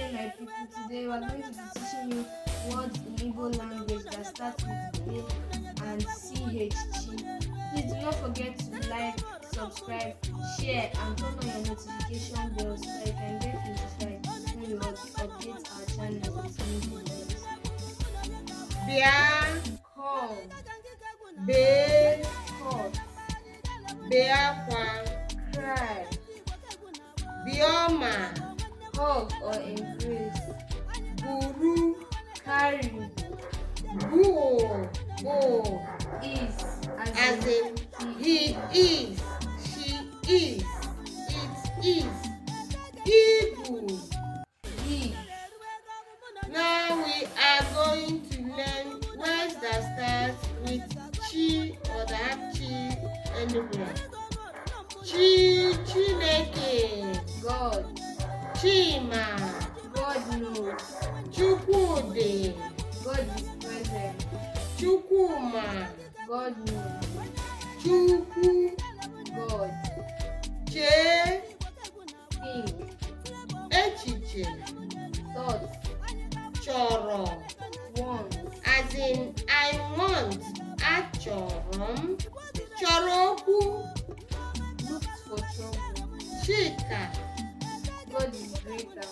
Day, my people. Today we are going to be teaching you words in Igbo language that start with B and CH. Chi. Please do not forget to like, subscribe, share, and turn on your notification bell so that you can get notified when we update our channel with new videos. Bịa. Come, Bee. Cut, Bee akwa. Cry, bie ọma. Hug or embrace, buru. Carry, bụ bụ. Is, as as in in he is, she is, it is, ibu. Big. Now we are going to learn words that start with chi or that have chi anywhere. Chi, Chineke. God. Chima. God knows. Chukwudi. God is present. Chukwuma. God knows. Chukwu. God. Chee. Think. Echiche. Thought. Chọrọ. Want. As in I want, achọrọ m, chọrọ okwu. Looked for trouble. Chika. God is greater.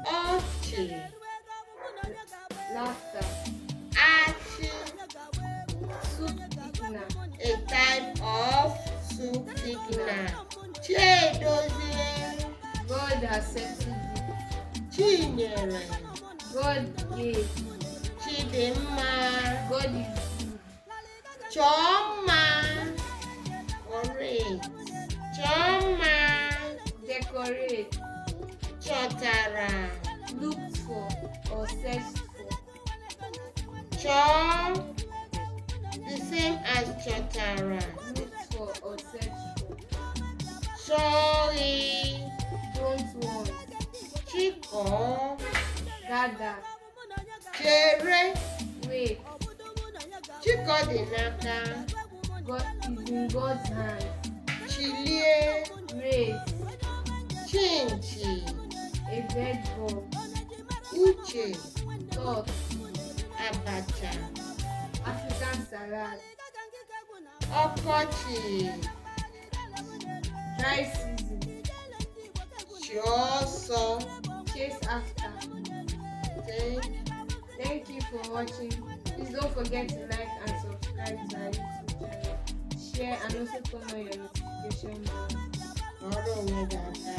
Ọchị. Laughter. Achị. Soup thickener. A type of soup thickener. Chiedozie. God has settled it. Chinyere. God gave. Chidimma. God is good. Chọọ mma, correct, chọọ mma. Decorate. Chọtara. Looked for or searched for. Chọọ, the same as chọtara. Looked for or searched for. Chọghị. Don't want. Chịkọọ. Gather. Chere. Wait. Chikọdịnaka. God is in God's hand. Chilie. Raise. Chinchi. A bed bug. Uche. Thought. Abacha. African salad. Ọkọchị. Dry season. Chị ọsọ. Chase after. Thank Thank you for watching. Please don't forget to like and subscribe to our YouTube channel. Share and also turn on your notification bell. Ọrụ onwe gị aka.